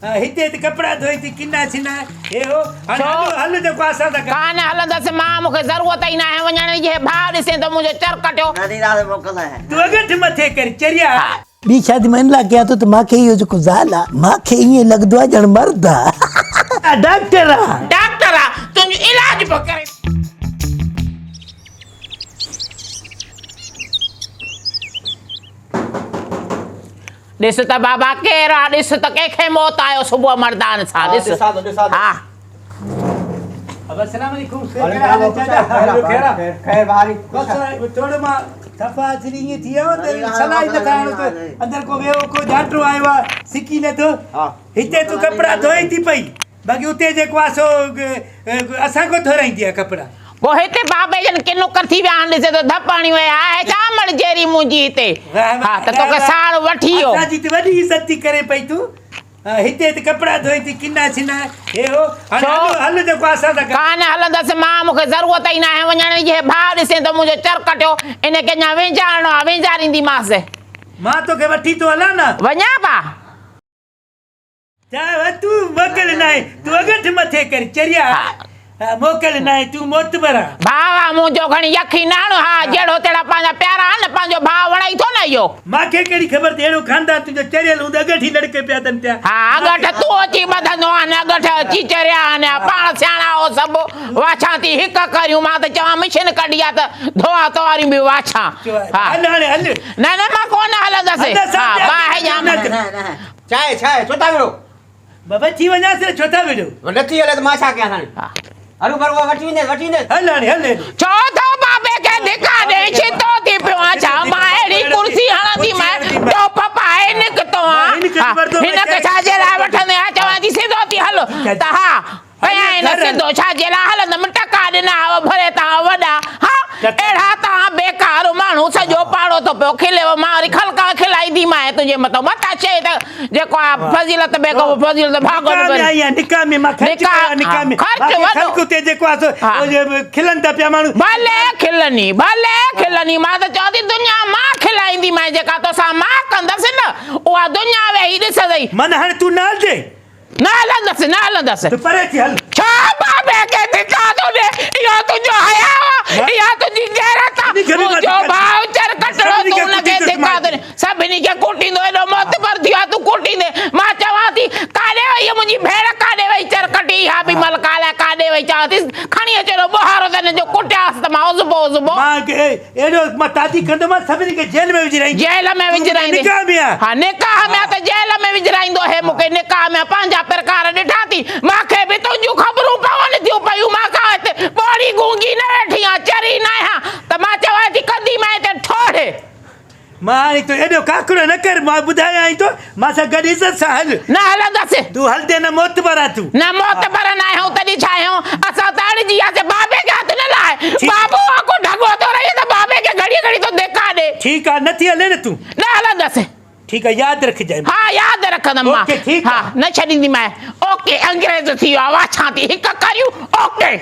هتي هتي ڪپڙا ڌوئي ٿي ڪنا ڇنا هي هو هاڻي هل هل جيڪو اسان سان گڏ. ڪانه هلندس مان مون کي ضرورت ئي ناهي وڃڻ جي هي ڀاء ڏسين ته منهنجو چر ڪٽيو. نه ڏينداسين موڪل. تون اڳٺ مٿي ڪر چريا. ٻي شادي مان ان لاء ڪيان ٿو ته مان کي اهو جيڪو زال آ مان کي ائين لڳندو آ ڄڻ مرد آ. ڊاڪٽر آ. ڊاڪٽر آ تنهنجو علاج پيو ڪري. ڏس ته بابا ڪير آ ڏس ته ڪنهن کي موت آيو صبح مردان سان ڏس ها. ابا السلام عليڪم خير حال چاچا خير خير بهاري بس ٿورو مان صفا اچي ائين ٿي ويو ته صلاح ئي نٿا هڻو ته اندر ڪو ويو ڪو جاٽو آيو آ سڪي لٿو هتي تون ڪپڙا ڌوئين ٿي پئي باقي اتي جيڪو آ سو اسان کان ڌورائيندي آ ڪپڙا. پوء هتي بابي جن ڪي نڪر ٿي ويا آهن ڏسي ته ڌپ هڻي ويا آهي ڇا امڙ جيري منهنجي هتي ها ته توکي ساڙ وٺي ويو. اسان جي ته وڏي عزت ٿي ڪرين پئي تون هتي هتي ڪپڙا ڌوئين ٿي ڪنا ڇنا هي هو هاڻي هل هل جيڪو اسان سان گڏ. ڪانه هلندس مان مون کي ضرورت ئي ناهي وڃڻ جي هي ڀاء ڏسين ته منهنجو چر ڪٽيو ان کي اڃا وينجهارڻو آ وينجهارينديمانس. مان توکي وٺي ٿو هلان نه. وڃان ڀاء. چاهه تون موڪل ناهي تون اڳٺ مٿي ڪر چريا موڪل ناهي تون معتبر آ. ڀاء آ منهنجو گهڻي يخي نه هڻ ها جهڙو تهڙا پنهنجا پيارا آهن نه پنهنجو ڀاء وڻئي ٿو نه اهو. مانکي ڪهڙي خبر ته اهڙو خاندان تنهنجو چريل هوندو اڳٺ ئي لڙڪي پيا اٿن پيا. ها اڳٺ تون اچي ٻڌندو آهين اڳٺ اچي چريا آهن پاڻ سياڻا هو سڀ واڇان ٿي هڪ ڪريون مان ته چوان مشين ڪڍي آ ته ڌوئان تواريون به واڇان ها هل هاڻي هل. نه نه مان ڪونه هلندس ها باهه ڄام. ڇا آهي ڇا آهي ڇو ٿا وڙهو؟ بابا ٿي وڃانس نه ڇو ٿا وڙهو؟ نه ٿي هلي ته مان ڇا ڪيان هاڻي؟ هرو ڀرو وٺي ويندس وٺي ويندس. هل هاڻي هل هيڏي. ڇو ٿو بابي کي ڌڪا ڏئين ڇتو ٿي پيو آن ڇا مان اهڙي ڪرسي هڻندي مانء ٽوپ پائي نڪتو آن هن کي ڇا جي لاء وٺندين ها چوان ٿي سڌو ٿي هل ته ها ڪيائين نه سڌو ڇا جي لاء هلندم ٽڪا ڏنا هئو ڀري تان وڏا ها اهڙا تان بيڪار ماڻهو سڄو پاڙو ٿو پيو کليو مان وري خلقان کلائيندي مانء تنهنجي مٿان متان چئي ته جيڪو آ فضيلت بيگم فضيلت ڀاڳو نڪاح ۾ آئي آ نڪاح ۾ مان خرچ ڪيو آ نڪاح ۾ خرچ وڏو خلق اتي جيڪو آ سو کلن ٿا پيا ماڻهو ڀلي کلني ڀلي کلني مان ته چوان ٿي دنيا مان کلائيندي مانء جيڪا توسان مان ڪندس نه اها دنيا ويهي ڏسندئي. من هاڻي تون نه هلجي. نه هلندس، نه هلندس. تون پري ٿي هل. ڇا بابي کي ڌڪا ٿو ڏي؟ اهو تنهنجو حياء آ؟ اها تنهنجي غيرت آ؟ منهنجو ڀاء چر ڪٽڙو تون ان کي ڌڪا ٿو ڏي. سڀني کي ڪٽيندو ايڏو معتبر ٿي ويو آ تون ڪٽيندين. مان چوان ٿي ڪاڏي وئي هيء منهنجي ڀيڻ ڪاڏي وئي چر ڪٽي اها به مل ڪالهه ڪاڏي وئي چوان ٿي کڻي اچ ايڏو ٻوهارو ته هن جو ڪٽيانس ته مان عضبو عضبو. مان اهڙو مان تعدي ڪندومانس سڀني کي جيل ۾ وجهرائيندس. جيل ۾ وجهرائيندين. نڪاح ۾ آ. ها نڪاح ۾ آ ته جيل ۾ وجهرائيندو هي مون کي نڪاح ۾ آ پنهنجا پرڪار ڏٺا ٿي مان کي به تنهنجون خبرون پون ٿيون پيون مان ڪا هت ٻوڙي گونگي نه ويٺي آن چري ناهيان ته مان چوان ٿي ڪندي مانء ته ٺوڙهه. مان هاڻي تون ايڏو ڪاڪڙو نه ڪر مان ٻڌايانء ٿو مان سان گڏ عزت سان هل. نه هلندس. تون هلندين نه معتبر آ تون. نه معتبر نه آهيون تڏهن ڇا آهيون اسان ته اڙجي وياسين بابي کي هٿ نه لاء بابو آکو ڍڳو ٿو رهي ته بابي کي گهڙي گهڙي ٿو ڌڪا ڏي. ٺيڪ آ نه ٿي هلين نه تون. نه هلندس. ٺيڪ آ ياد رکجانء. ها ياد رکندم مان. اوڪي ٺيڪ آ. ها نه ڇڏينديمانء. اوڪي انگريز ٿي ويو آ واڇان ٿي هڪ ڪريون اوڪي.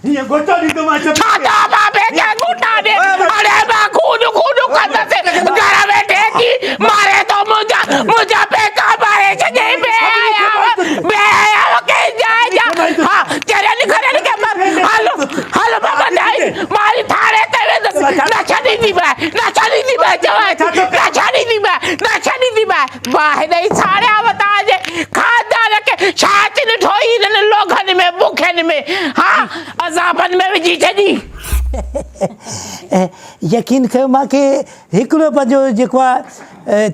هيئن گوٽا ڏيندومانء سڀ ڇا ٿا بابي کي گوٽا ڏي اڙي مان خون خون ڪندس گهر ويٺي اچي ماري ٿو منهنجا منهنجا پيڪا ماري ڇڏيائين بي حيا بي حيا ڪنهن جاء جا ها چرين گهرين کي مر هل هل بابا ڏائي ماري ٿاڻي تي ويندس نه ڇڏينديمانء نه ڇڏينديمانء چوان ٿي نه ڇڏينديمانء نه ڇڏينديمانء باهه ڏئي ساڙيا وتان جي خاندان کي ڇا اچ ڏٺو ئي هنن لوگهن ۾ بکين ۾ ها عذابن ۾ وجهي ڇڏي. يقين ڪيو مان کي هڪڙو پنهنجو جيڪو آ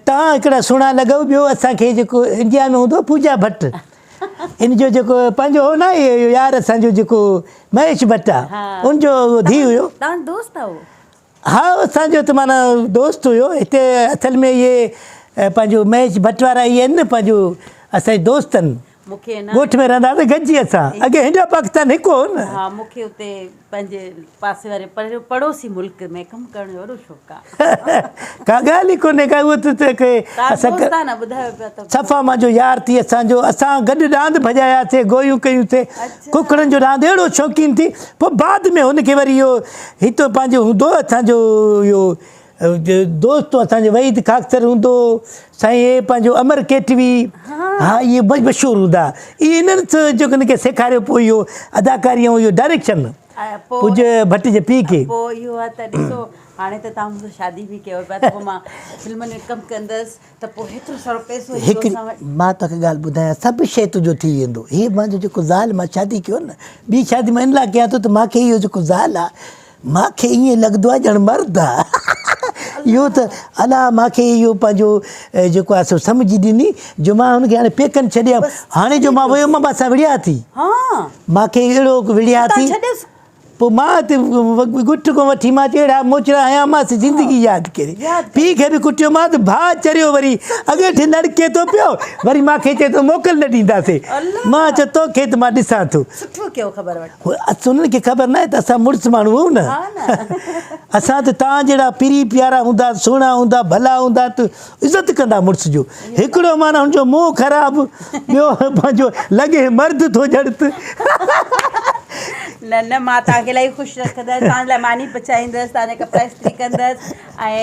تان هڪڙا سهڻا لڳو ٻيو اسان کي جيڪو انڊيا ۾ هوندو پوجا ڀٽ ان جو جيڪو پنهنجو هو نه يار اسان جو جيڪو مهيش ڀٽ آ ان جو ڌي هيو. تان دوست آ هو. ها اسان جو ته معنيٰ دوست هيو هتي اصل ۾ اهي پنهنجو مهيش ڀٽ وارا اهي آهن نه پنهنجو اسان جا دوست آهن ڳوٺ ۾ رهندا هئاسين گڏجي اسان اڳي انڊيا پاڪستان هڪ هو نه. ها مون کي اتي پنهنجي پاسي واري پڙوسي ملڪ ۾ ڪم ڪرڻ جو وڏو شوق آ. ڪا ڳالهه ئي ڪونهي ڪا اهو ته ڪي اسان دوست آ نه ٻڌايو پيا ته صفا مانجو يار ٿي اسان جو اسان گڏ ڏاند ڀڄاياسي گويون ڪيون سي ڪڪڙن جو راند اهڙو شوقين ٿي پوء بعد ۾ هن کي وري اهو هتو پنهنجو هوندو اسان جو اهو دوست اسان جو وحيد خاڪسر هوندو هو، سائين هي پنهنجو امر ڪيٽوي، ها اهي مشهور هوندا. اهي انهن جيڪو هن کي سيکاريو پوء اهو اداڪاري ۽ اهو ڊائريڪشن پوڄ ڀٽ جي پيء کي. پوء اهو آهي ته ڏسو هاڻي ته توهان مون سان شادي به ڪيو پيا ته پوء مان فلمن ۾ ڪم ڪندس ته پوء هيترو سارو پئسو ايندو هڪ اسان وٽ. مان توکي ڳالهه ٻڌايان سڀ شيء تنهنجو ٿي ويندو. هي مانجو جيڪو زال مان شادي ڪيو نه ٻي شادي مان ان لاء ڪيان ٿو ته مان کي اهو جيڪو زال آ مان کي ائين لڳندو آ ڄڻ مرد آ. اهو ته الله مان کي اهو پنهنجو جيڪو آ سو سمجهه ڏني جو مان هن کي هاڻي پيڪن ڇڏي آيم. هاڻي جو مان ويو مان سان وڙهيا ٿي. مان کي اهڙو وڙهيا ٿي. پوء مان ته ڳٺ کان وٺي مان چيو اهڙا موچڙا هنيامانس زندگي ياد ڪري. پيء کي به ڪٽيومانس، ڀاء چريو وري اڳيٺ نڙڪي ٿو پيو، وري مان کي چئي ٿو موڪل نه ڏينداسين. مان چيو توکي ته مان ڏسان ٿو. سٺو ڪيو خبر وٺ. انهن کي خبر ناهي ته اسان مڙس ماڻهو آهيون نه. اسان ته توهان جهڙا پرين پيارا هوندا، سهڻا هوندا، ڀلا هوندا ته عزت ڪندا مڙس جو. هڪڙو معنيٰ هن جو منهن خراب، ٻيو پنهنجو لڳي مرد ٿو ڄڻ ته. نه نه مان توهان کي الاهي خوش رکندس، توهان جي لاء ماني پچائيندس، توهان جا ڪپڙا استري ڪندس ۽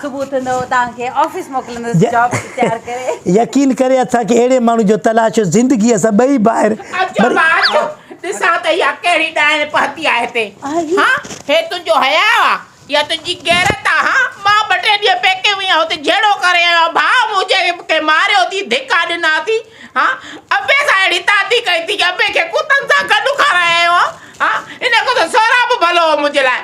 صبح اٿندو توهان کي آفيس موڪلندس جاب تي تيار ڪري. يقين ڪري اسان کي اهڙي ماڻهو جو تلاش هو زندگي اسان ٻئي ڀائر. اچو ڀاء اچو ڏسان ته اها ڪهڙي ڏائڻ پهتي آهي هتي. ها هي تنهنجو حياء آ يا تنهنجي غيرت آ ها مان ٻه ٽي ڏينهن پيڪي وئي آهيان هتي جهيڙو ڪري آيو آهيان ڀاء منهنجي کي ماريو ٿي ڌڪا ڏنا ٿي ها ابي سان اهڙي تعدي ڪئي ٿي ابي کي ڪتن سان گڏ کارائي آيو آهيان ها ان کان ته سهراب ڀلو هو منهنجي لاء.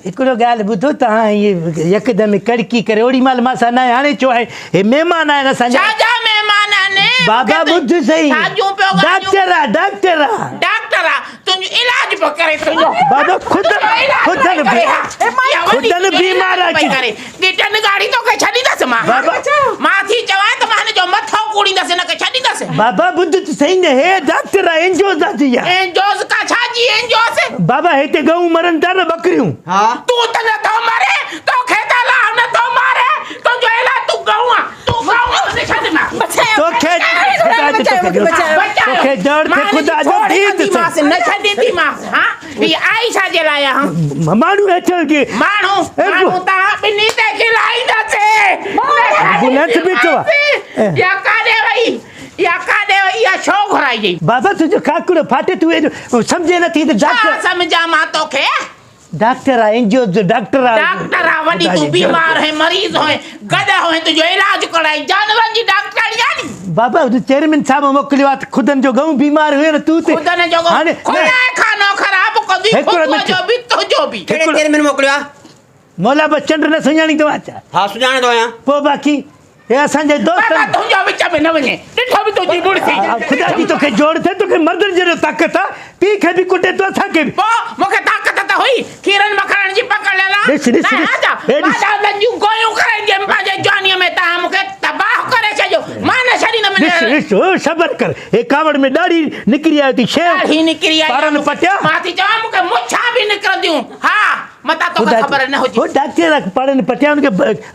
هڪڙو ڳالهه ٻڌو توهان ائين يڪدم ڪڙڪي ڪري اوڏي مهل مان سان ناهي هاڻي ڇو آهي هي مهمان آهن اسان جا. ڇا جا مهمان آهن بابا ٻڌ سهي ڇا جون پيو ڳالهيون ڊاڪٽر آ ڊاڪٽر آ ڊاڪٽر آ تنهنجو علاج پيو ڪري تنهنجو بابا خودن خودن خودن بيمار آ ڪري ڳٽن ڳاڙي توکي ڇڏيندس مان بابا مان ٿي چوان ته مان هن جو مٿو ڪوڙيندس هن کي ڇڏيندس بابا ٻڌ ته سهي نه هي ڊاڪٽر آ اينجوز آ ٿي آ اينجوز کا ڇا جي اينجوز بابا هتي ڳئون مرن ٿا نه ٻڪريون ها تون ته نه ٿو مري توکي ته الله نه ٿو ماري تنهنجو علاج تون ڳئون آ تون ڳئون آ نه ڇڏ مان توکي خدا جو توکي جوڙ ٿي خدا جو ڌي ته سهي نه ڇڏينديمانس ها هي آئي ڇا جي لاء آ؟ ماڻهو ويٺو هجي. ماڻهو ماڻهو تان ٻنهي تي کلائينداسي. گلنٿ بيٺو آ. يا ڪاڏي وئي يا ڪاڏي وئي اها ڇو گهرائي جئي. بابا تنهنجو ڪاڪڙو ڦاٽي تون ايڏو سمجهين نٿي ته ڊاڪٽر. ڇا سمجهان مان توکي. ڊاڪٽر آ اين جي او جو ڊاڪٽر آ. ڊاڪٽر آ وڏي تون بيمار هين مريض هين گڏهه هين تنهنجو علاج ڪرائي جانورن جي ڊاڪٽرڻي آ ني. بابا هن چيئرمين صاحب موڪليو آ ته خدن جو ڳئون بيمار هيو نه تون ته خدن جو ڳئون خدائي خانو خراب ڪندي خدوء جو به تنهنجو به. ڪهڙي چيئرمين موڪليو آ؟ مولا بخش چنڊ نه سڃاڻيندو آ ڇا؟ ها سڃاڻندو آهيان. پوء باقي هي اسان جي دوستن. بابا تنهنجو وچ ۾ نه وڃي. ڏٺو به تنهنجي مڙسي. خدا جي توکي جوڙ ٿئي توکي مردن جهڙو طاقت آ پيء کي به ڪٽي ٿو اسان کي به. پوء مون کي طاقت ته هئي کيرن مکڻن جي پڪڙيل آ. ڏس ڏس نه ڏس ها ڇا هي ڏس. مان ڏاندن جون گويون ڪرائيندي هيم پنهنجي جوانيء ۾ توهان مون کي تباهه ڪري ڇڏيو مان نه ڇڏيندم ڏس هن. ڏس او صبر ڪر هي ڪاوڙ ۾ ڏاڙهي نڪري آيو ٿي شيو. ڏاڙهي نڪري آئي آ پارن پٽيا. مان ٿي چوان مون کي مڇان به نڪرنديون ها. متان توکي خبر نه هجي. هو ڊاڪٽر پاڙن پٽيا ان کي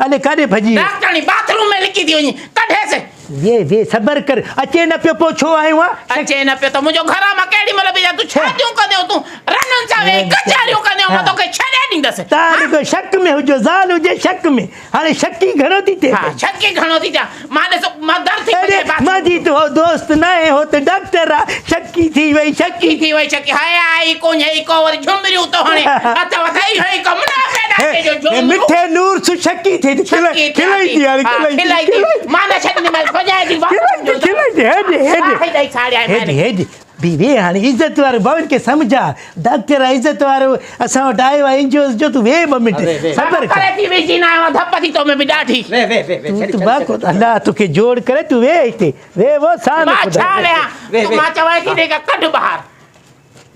الي ڪاڏي ڀڄي ويو. ڊاڪٽرڻي باٿ روم ۾ لڪي ٿي وڃي ڪڍيس. وي وي صبر ڪر اچي نه پيو پوء ڇو آيو آن. اچي نه پيو ته منهنجو گهر آ مان ڪهڙي مهل به اچان تون شاديون ڪندين تون رنن سان ويهي ڪچهريون ڪندين مان توکي ڇڏي ڏيندس. تان رڳو شڪ ۾ هجو زال هجي شڪ ۾ هاڻي شڪي گهڻو ٿي ٿئي. ها شڪي گهڻو ٿي ٿيان مان ڏس مان در ٿي اڙي پڇي باٿ روم. منهنجي ته هو دوست ناهي هو ته ڊاڪٽر آ شڪي ٿي وئي شڪي. شڪي ٿي وئي شڪي هاء آئي ڪونهي ئي ڪو وري جهمريون ٿو هڻي اٿ وٿ اهو ئي ڪم نه آهي ڊاڪٽر جو جهمريون. مٺي نور سو شڪي ٿي ٿي کلئي ٿي هاڻي کلئي ٿي مان نه ڇڏينديمانس ڀڄائي ٿي باٿ روم جو در. کلئي ٿي هيڏي هيڏي باهه ڏئي ساڙيائين هيڏي هيڏي بي ويهه هاڻي عزت وارو ڀائن کي سمجهاء ڊاڪٽر آ عزت وارو اسان وٽ آيو آ اينجوز جو تون ويهه ٻه منٽ صبر ڪر. پري ٿي ويهجي نه آيو آهيان ڌپ ٿي تو ۾ به ڏاڍي. ويهه ويهه ويهه تون ته باڪو الله توکي جوڙ ڪري تون ويهه هتي ويهه وو سان مان ڇا ويهان تون مان چوانء ٿي ته هڪ ڪڍ ٻاهر.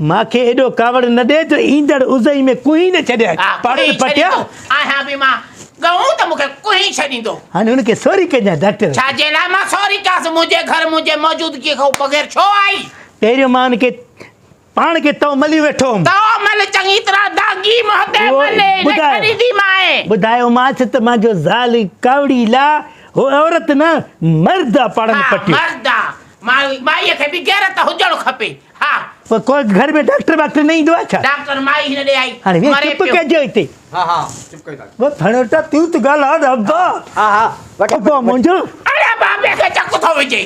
مان کي ايڏو ڪاوڙ نه ڏي جو ايندڙ عزئي ۾ ڪوهي نه ڇڏيان پاڙن پٽيا. آهيان به مان ڳئون ته مون کي ڪوهي ڇڏيندو. هاڻي هن کي سوري ڪجان ڊاڪٽر. ڇا جي لاء مان سوري ڪيانس منهنجي گهر منهنجي موجودگيء کان بغير ڇو آئي. پهريون مان هن کي پاڻ کي تئو ملي ويٺو هوم. تئو مل چڱي طرح داغي منهن تي ملي نه ڇڏينديمانء. ٻڌايومانس ته مانجو زال ڪاوڙي لا هو عورت نه مرد آ پاڙن پٽيو. ها مرد آ. مائي مائيء کي به غيرت هجڻ کپي. ها. پوء ڪو گهر ۾ ڊاڪٽر واڪٽر نه ايندو آهي ڇا؟ ڊاڪٽر مائي هن ڏي آئي. هاڻي ويهه مري چپ پيو. ڪجو هتي. ها ها چپ ڪيو ٿا. وه ڦڻوٽا تون ته ڳالهاء نه ابا. ها ها وٺ ابا منهنجو. اڙي بابي کي چڪ ٿو وجهي.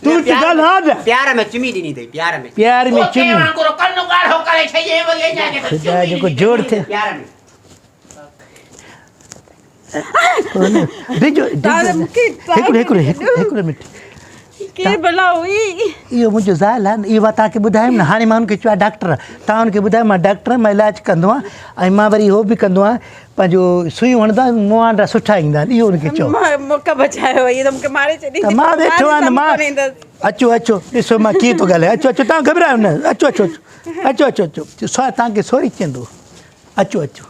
تون ته ڳالهاء نه. پيار ۾ چمي ڏني اٿئي پيار ۾. پيار ۾ ڪوڪي چمي. وانگر ڪن ڳاڙهو ڪري ڇڏيائين وري اڃا کي ته خدا چمي جيڪو ڏني جوڙ اٿئي. ٿيو. پيار ۾. ڊڄو ڊڄو هڪڙو هڪڙو هڪڙو منٽ. ڪير ڀلا هئي؟ اهو منهنجو زال آهي نه اهو مان توهان کي ٻڌايم نه هاڻي مان هن کي چيو آهي ڊاڪٽر توهان هن کي ٻڌايو مان ڊاڪٽر آهيان مان علاج ڪندو آهيان ۽ مان وري اهو به ڪندو آهيان پنهنجو سوئيون هڻندو آهيان مهانڊا سٺا ايندا آهن اهو هن کي چئو. مان مون کي بچايو هيء ته مون کي ماري ڇڏيندي ته مان ويٺو آهيان نه مان اچو اچو ڏسو مان ڪيئن ٿو ڳالهايان اچو اچو توهان گهٻرايو نه اچو اچو اچو اچو اچو اچو سو توهان کي سوري چوندو اچو اچو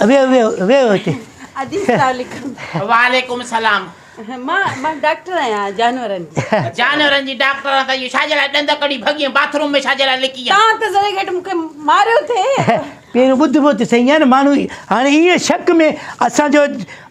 ويهو ويهو ويهو هتي. ادي السلام عليڪم. وعليڪم السلام. مان مان ڊاڪٽر آهيان جانورن جي. جانورن جي ڊاڪٽر آهين ته اهو ڇا جي لاء ڏند ڪڍي ڀڳي باٿ روم ۾ ڇا جي لاء لڪي آهين. توهان ته ذري گهٽ مون کي ماريو ٿي. پهريون ٻڌبو ته سهي آهي نه ماڻهو هاڻي ائين شڪ ۾ اسان جو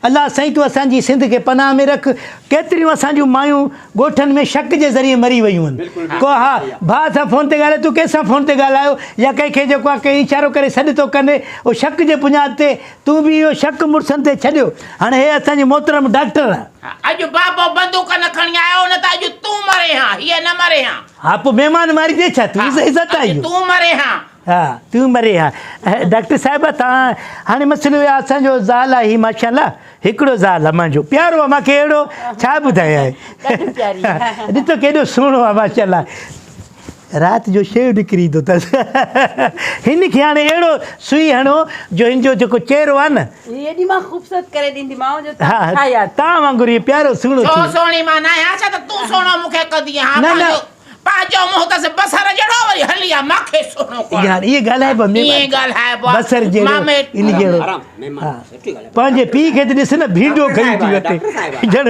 الله سائين تون اسان جي سنڌ کي پناهه ۾ رک ڪيتريون اسان جون مايون ڳوٺن ۾ شڪ جي ذريعي مري ويون آهن ڪو ها ڀاء سان فون تي ڳالهائي تون ڪنهن سان فون تي ڳالهايو يا ڪنهن کي جيڪو آهي ڪنهن اشارو ڪري سڏ ٿو ڪن اهو شڪ جي بنياد تي تون به اهو شڪ مڙسن تي ڇڏيو هاڻي هي اسان جي محترم ڊاڪٽر آهي. اڄ بابو بندوق نه کڻي آيو نه ته اڄ تون مرين ها هيء نه مري ها. ها پوء مهمان ماريندي ڇا تون عزت آهي اڄ اهو. تون مرين ها. ها تون مري ها. ڊاڪٽر صاحبه توهان هاڻي مسئلو اهو آهي اسان جو زال آهي هي ماشاءالله هڪڙو زال آهي مانجو پيارو آهي مانکي اهڙو ڇا ٻڌايان ڏسو ڪيڏو سهڻو آهي ماشاءالله رات جو شيو نڪري ايندو اٿس هن کي هاڻي اهڙو سوئي هڻو جو هن جو جيڪو چهرو آهي نه هي ايڏي مان خوبصورت ڪري ڏينديمانو جو توهان ڇا ياد توهان وانگر هي پيارو سهڻو ڇو سهڻي مان نه آهيان ڇا ته تون سهڻو مون کي ڪندين ها نه نه پنهنجو منهن اٿس بصر جهڙو وري هلي آ ماکي سهڻو ڪر. يار ائين ڳالهائبو آ ائين ڳالهائبو آ بصر جهڙو ان جهڙو پنهنجي پيء کي ته ڏس نه ڀينڊو کڻي ٿي وتي ڄڻ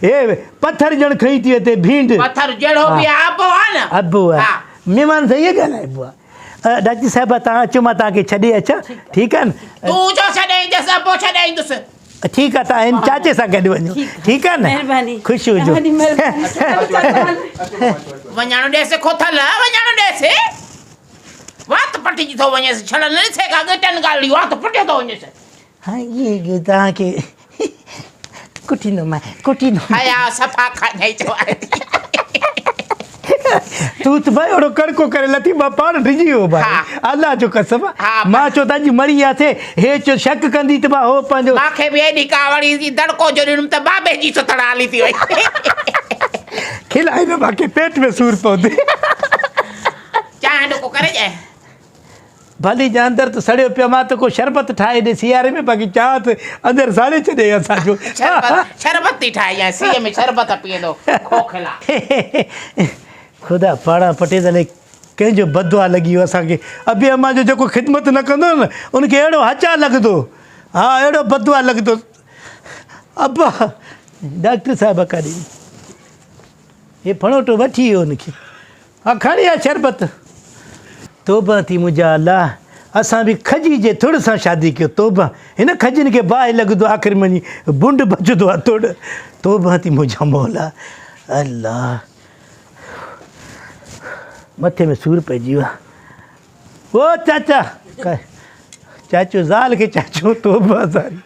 هي پٿر ڄڻ کڻي ٿي وتي ڀينڊ پٿر جهڙو به آ ابو آ نه ابو آ مهمان سان ائين ڳالهائبو آ ڊاڪٽر صاحب توهان اچو مان توهان کي ڇڏي اچان ٺيڪ آ نه تون ڇو ڇڏي ايندس ابو ڇڏي ايندس ٺيڪ آ توهان هن چاچي سان گڏ وڃو ٺيڪ آ نه مهرباني خوش هجو وڃڻ ڏيس کوٿل وڃڻ ڏيس وات پٽجي ٿو وڃيس ڇڙ نه ڏسي ڪا ڳٽن ڳالهڙي وات پٽيو ٿو وڃيس ها اي توهان کي ڪٽيندو مان ڪٽيندو حيا صفا کانئي چوائي ٿي. تون ته ڀائي اهڙو ڪڙڪو ڪري لٿي مان پاڻ ڊڄي ويو ڀائي الله جو قسم مان چيو ته اڄ مري وياسي هي چيو شڪ ڪندي ته مان هو پنهنجو مان کي به ايڏي ڪاوڙ ايندي دڙڪو جو ڏنم ته بابي جي ستڙ آلي ٿي وئي. کلائي نه مان کي پيٽ ۾ سور پوندي. چانهه ڍڪ ڪري ڄائي. ڀلي جا اندر ته سڙيو پيو مان ته ڪو شربت ٺاهي ڏي سياري ۾ باقي چانهه ته اندر ساڙي ڇڏي اسان جو. شربت شربت ٿي ٺاهي ڄائي سيء ۾ شربت پيئندو کوکلا. خدا پاڙان پٽي ته الائي ڪنهن جو بددعا لڳي ويو اسان کي ابي امان جو جيڪو خدمت نه ڪندو نه ان کي اهڙو هچا لڳندو ها اهڙو بددعا لڳندو ابا ڊاڪٽر صاحب ڪاڏي هي ڦڻوٽو وٺي ويو ان کي. ها کڻي آ شربت. توبه ٿي منهنجا الله اسان به کجي جي ٿڙ سان شادي ڪيو توبه هن کجين کي باهه لڳندو آخر مڃي بنڊ بچندو آ تڙ توبه ٿي منهنجا مولا الله مٿي ۾ سور پئجي ويو او چاچا چاچو زال کي چاچو توبه ساري.